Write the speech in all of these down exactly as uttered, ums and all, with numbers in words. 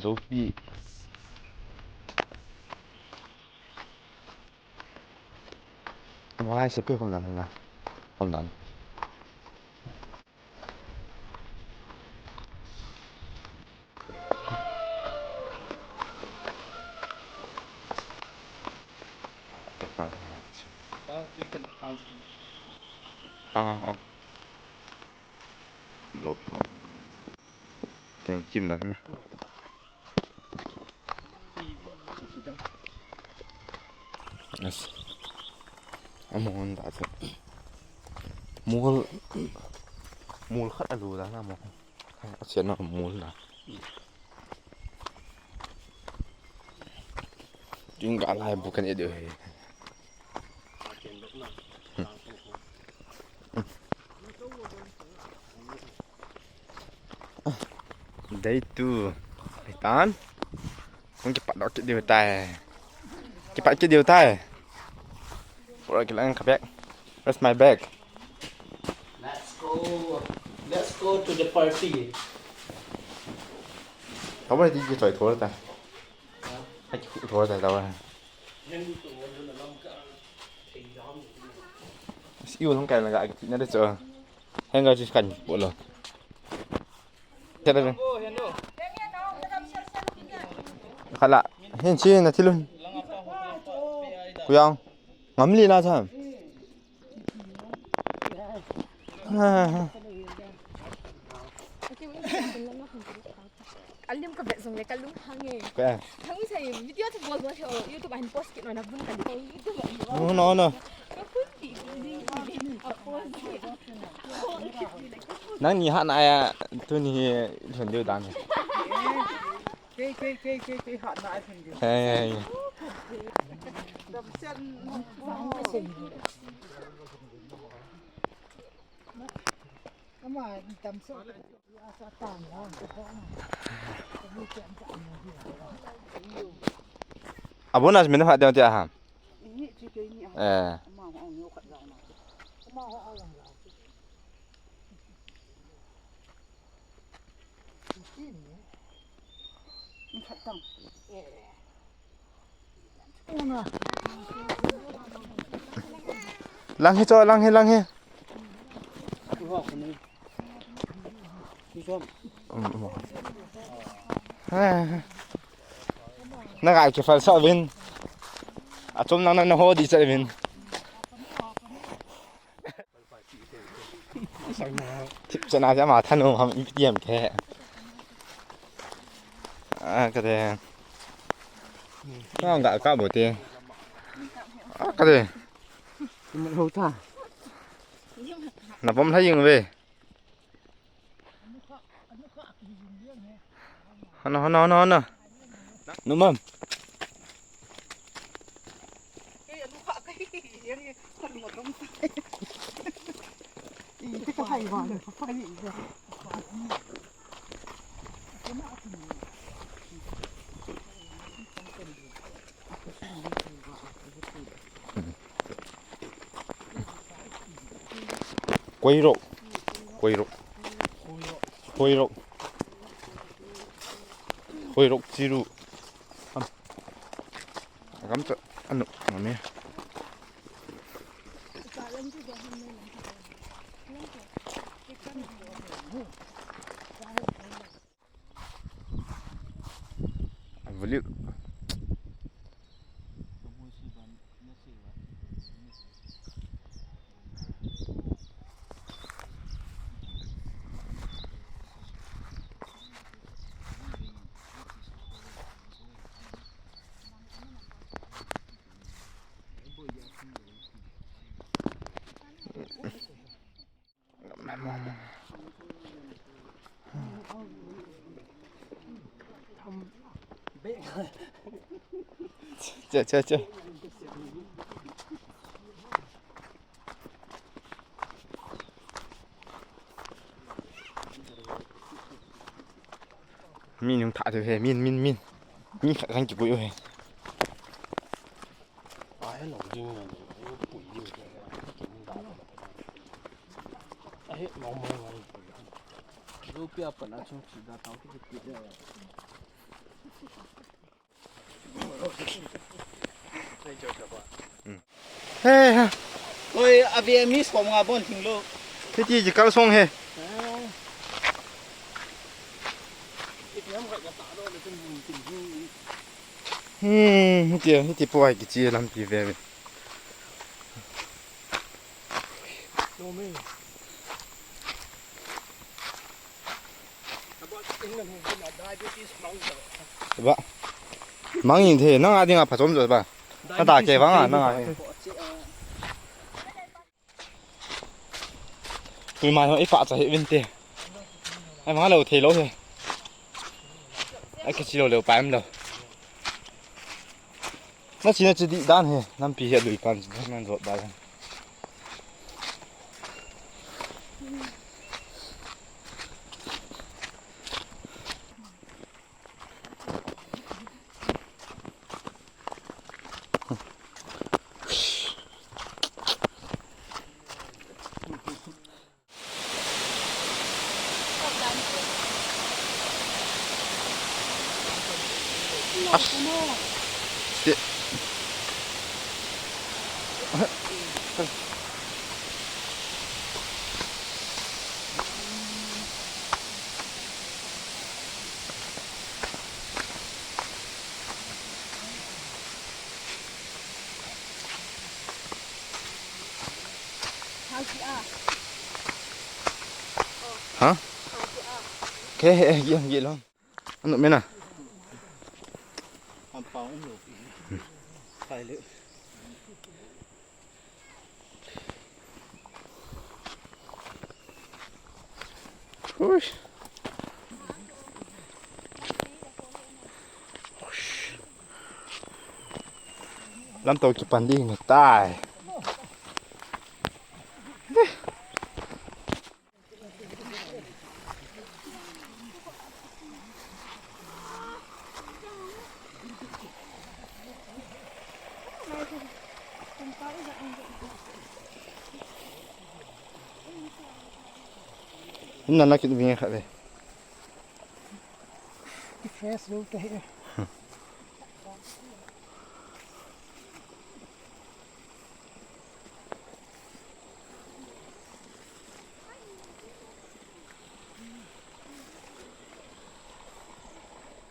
Zopi. Mai se pe kom dan na. Kom dan. Ah, ah, ah. Lop. Teng kim na. Yes. Amon da se. Mol. Mol khat alu da na mo. Asia na mol na. Ding ga lai bu kan edu he. Day two. Tan. Kung kipat dok kit diu tai. Kipat kit diu tai. Pura kilang ka bag. Where's my bag? Let's go. Let's go to the party. Tao ba di ki choi thor ta. Hai ki khu thor ta tao ba. Si u long kai la ga ki na de cho. Hang ga chi kan bo lo. Kala. Kala. Hin chi na thilun. Kuyang. Ngamli na cha. Alim ka bet zong le ka lung hang e. Ka. Thang mi sai video tu bol bol he o YouTube a hin post kit na bun ka di ko YouTube a. No, no, no. Ka pun ti ding ti a post. Nang ni ha na ya tu ni lhon deu dan. Kei, kei, kei, kei, kei ha na ai lhon deu. Hey. Dam sen. Ama dam sen. Abon as mene pha deu tia ha. Eh. Lang hi cho, lang hi, lang hi. Na gai kifal sa vin. Achom nang na ho di sa vin. Thip chana jama thanu ham iptiam the. Ah, ka de. Ka ga ka bo te. Ah, ka de. Mun ho ta. Na bom thai jing ve. Hana, hana, hana, hana. Numam. Koirok. Koirok. Koirok. Koirok chiru. Agam cha anu mami. Valiu. Che, che, che. Min hung thah thei he, min, min, min. Min khat khat kipui u he. Ai, lo ding na, lo pui ding. Ai, lo mo mo. Lo pia pa na chung chi da tao ki pi de. He, he. Oi, a ve mi som nga bon thing lo. Hiti ji kal song he. Hmm, hiti, hiti puai kichi lampi ve ve. Ba. Mangin the, nang a dinga phachom jo ba. Nata ke vang a, nang a. Tui man ho ipa cha he vinte. Ai mang lo thei lo he. Ai kichi lo lo pa em lo. Na chi na chi di dan he, lampi hi a lui pan chi, nan jot ba dan. Ha? Ke he ye ye lo. Anu mena. Am pa um lo. Kai le. Ui. Lamto kipan ding tai. Hina na kit vinge khat ve. Fresh lo te he.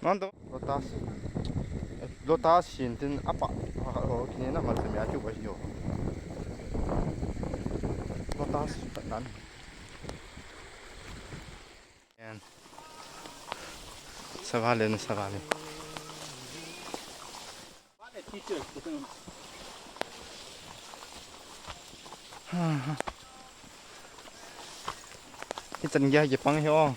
Nando, Lotus. Eh, Lotus sin tin apa, ah, oh, kini na mal sami achu ba yo. Lotus nan. Yan. Savale na savale. Hichan gei kipang hi o.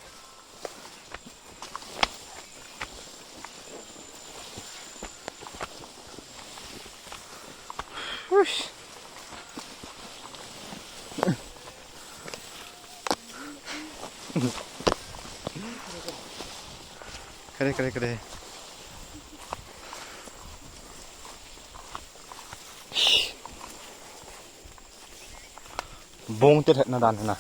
Ush. Kare, kare, kare. Bong te lhetna dan hina.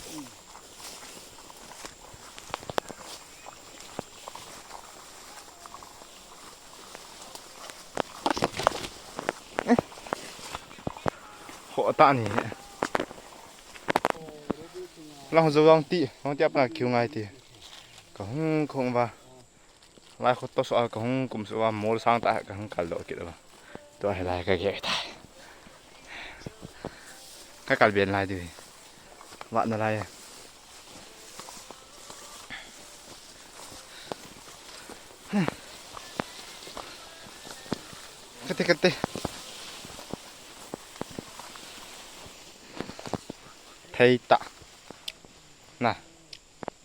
Eh. Ho ta ni. Lang jo wang ti, wang ti apna kiu ngai ti. Ka hung khong va. Lai khut to so a ka hung kum so a mol sang ta ka hung kal doh kit a. Tua hi lai ka ge ta. Ka kal ben lai di. Wa na lai. Kate, kate. Thei ta. Na.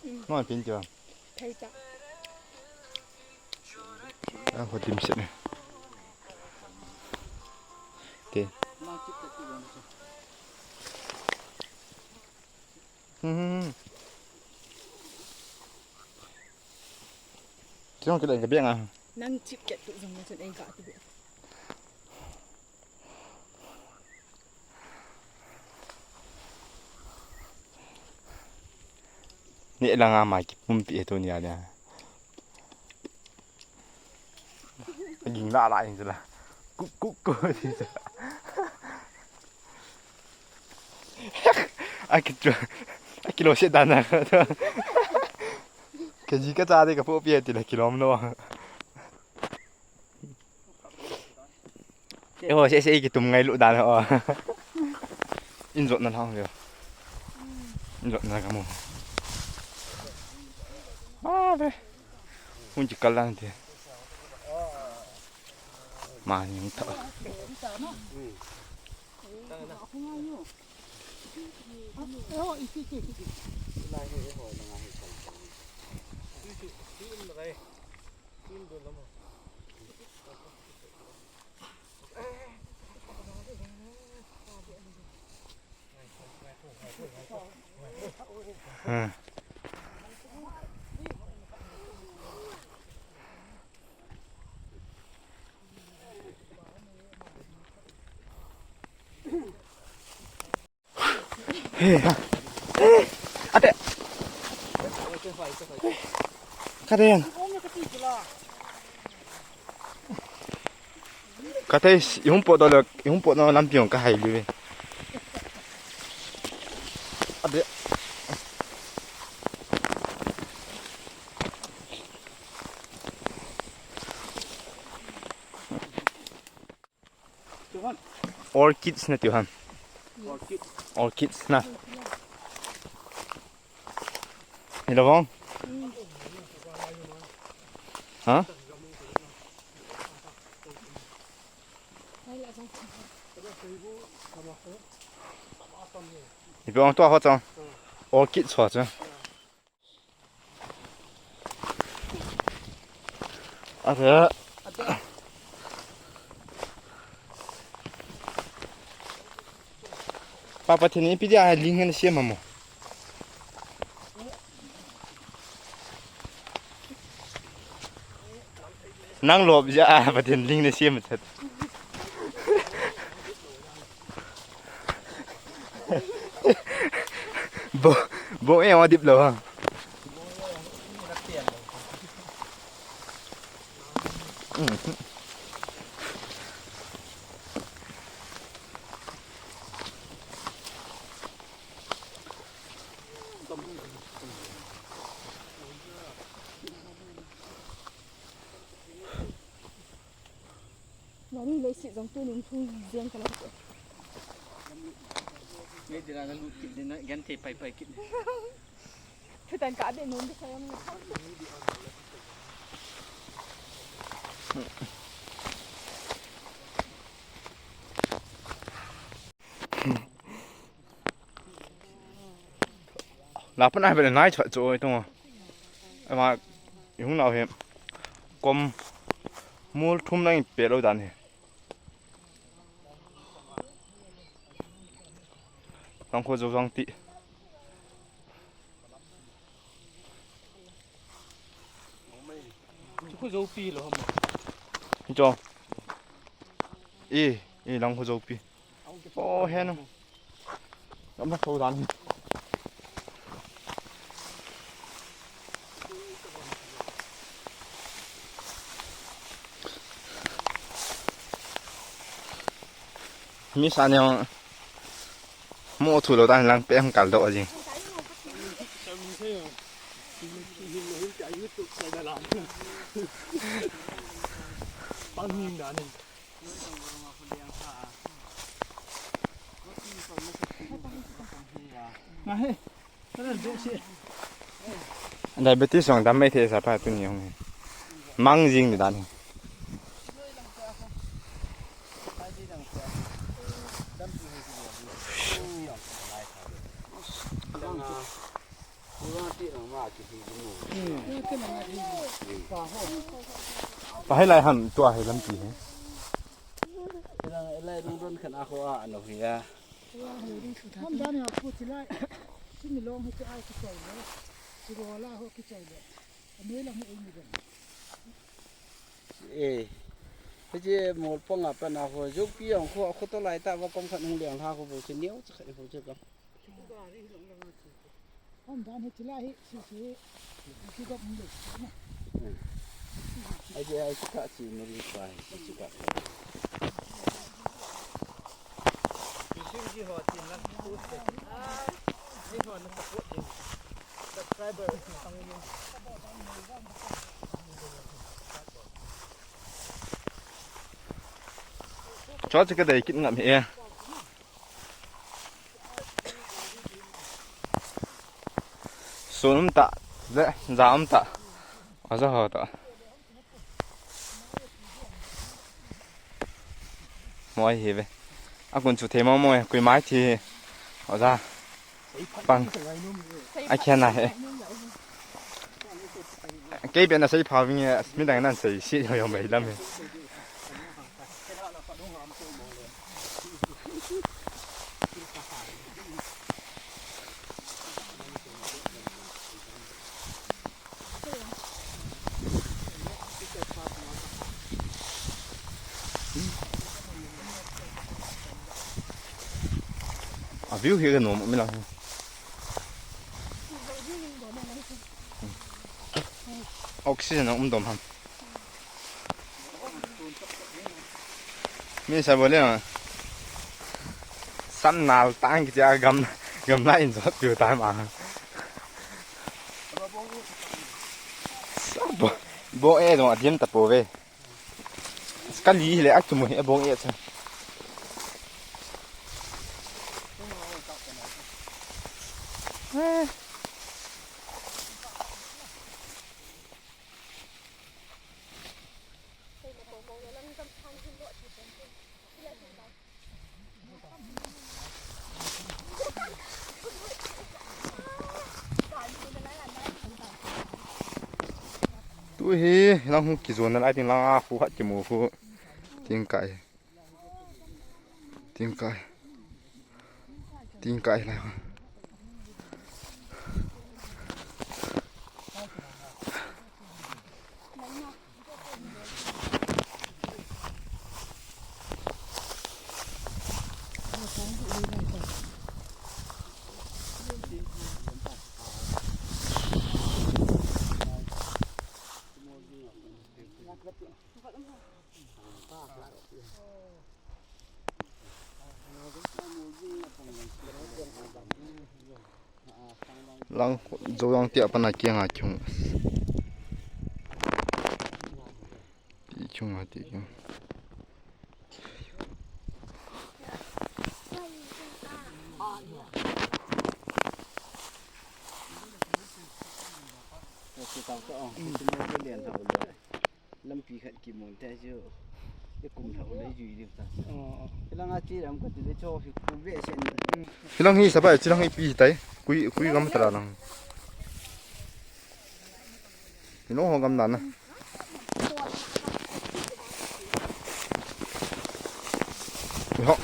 Mm. Noi pin ti bang. Thei ta. A ho dim set ne. Te. Hmm. Ti jong kile ka biang a. Nang chip ket tu jong na chun ei ka tu. Ni langa mai kipumpi e tunia dia. Ging la la in la. Kuk, kuk, kuk, ti sa. Aki chu. Aki lo se dan na. Ka ji ka cha de ka po pi ti la kilom lo. E ho, se, se, kitum ngailu dan ho. In jot na lang veo. In jot na ka mu. Ah, ve. Hun ji kalang te. Ma ni ta. Ate. Kate. Kate, ihung pot dolo, ihung pot no lampi hung kahai live. Ate. Orchids na tiu ham. Orchids na. Hello, Vong. Ha? Ipi ong tua ho chang. Orchids ho chang. Ate. Papa, Pathen in ipi dia ling hen siam mo. Nang lop ja a, Pathen ling na siam chat. Bo, bo e, wa dip lo ha. Mani leiset jong tunin thu jeng ka la. Nei dira na lut kit dina, genthei pai pai kit. Thutan ka de nom de sayang na. La pan ai bele nai chua chu oi tung. Ama ihung nau hi. Kom mul thum nang pe lo dan hi. Langkho jo jang ti. Chu khu jo pi lo ham. Hi cho. E, e langkho jo pi. O, hen. Gamla tho dan. Mi sa ne mo thu lo dan lang pe hang kal do jing. Pang hing dan. Diabetes jong dam mai thei sa pa tuni jong. Mang jing ni dan. Pahai lai ham tua hi lampi hi. Lai rung run khan a ho a ano hi a. Ham dan ya khu tilai. Chimi long hi ai ki chai le. Chiro la ho ki chai le. Ame lang hi ei mi dan. Eh. Hiche mol pang a pan a ho jopi ang ho, ho to lai ta va kom khan hung liang ha ho bo che neo cha khai ho che ka. Hom dan hi chila hi, si si, si gop hung de. Ai Cho chu ka dei kit ngam hi e. Sun um ta, le, ja um ta. Aja ho ta. Moi hi ve. A kun chu thei mo moi, kui mai thi. Aja. Pang. A khian na he. Kei be na sei pha ving e, mi dang nan sei si yo yo mai lam he. A view hi ka nom mi lang. Oxygen um dom ham. Mi sa bole na. San nal tang ki cha gam, gam la in jot piu ta ma. Sa bo, bo e dong a dim ta po ve. Kali le a tumu he bong e cha. Eh. Tu hi lang hung kijon na lai ting lang a khu hat kimu khu ting kai. Ting kai. Ting kai lai. Lang, jo lang tia pana kiang a chung. Ti chung a ti chung. Lampi khat kimun te chu. Te kum thau lei jui diu ta. Oh. Hilang a chi ram ka ti le cho hi ku ve sen. Hilang hi sabai chi lang hi pi tai. Kui, kui gam tara lang. Hino ho gam dan na. Ho.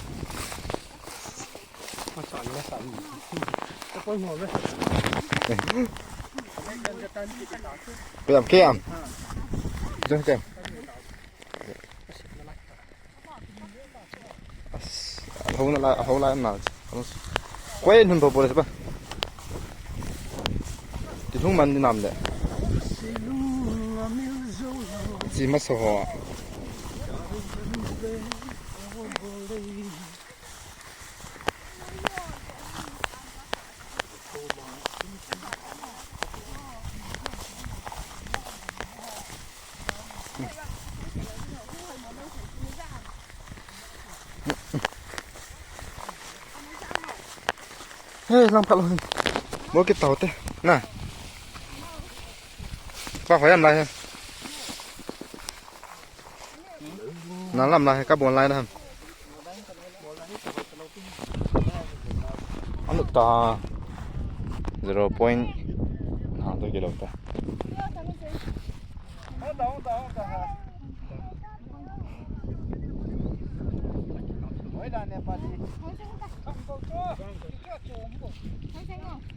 Kiam, kiam. Jom kiam. As, hau na la, hau la na. Koi nun bo bo le ba. Ti thung man ni nam le. Chi ma so ho. Hey, lang phat lo. Mo ki tau te. Na. Ka hoyam lai he. Na lam lai he, ka bon lai na ham. Anu ta. Zero point. Na to kilo ta.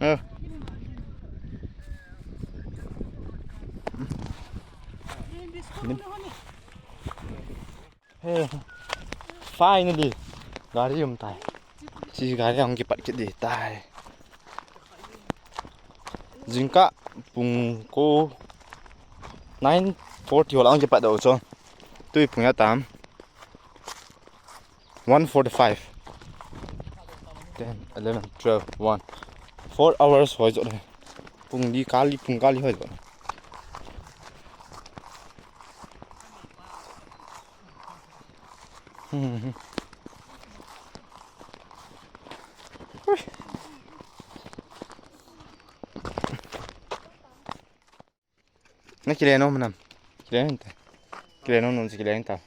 Eh. Hey, finally, gari um tai. Chi gari hung kipat kit di tai. Jingkah pung ko nine Four thih ho la ang kipat doh chu. Tui pung ya tam. One forty-five. Ten, eleven, twelve, one. Four hours hoi jo le. Pung li kali, pung kali hoi jo le. Hmm. Ui. Na kile nom nam? Kile nom ta. Kile nom nom si kile nom ta.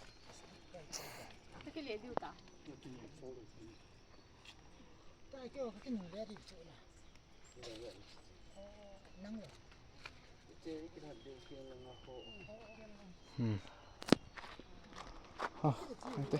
Hmm. Ah, ante.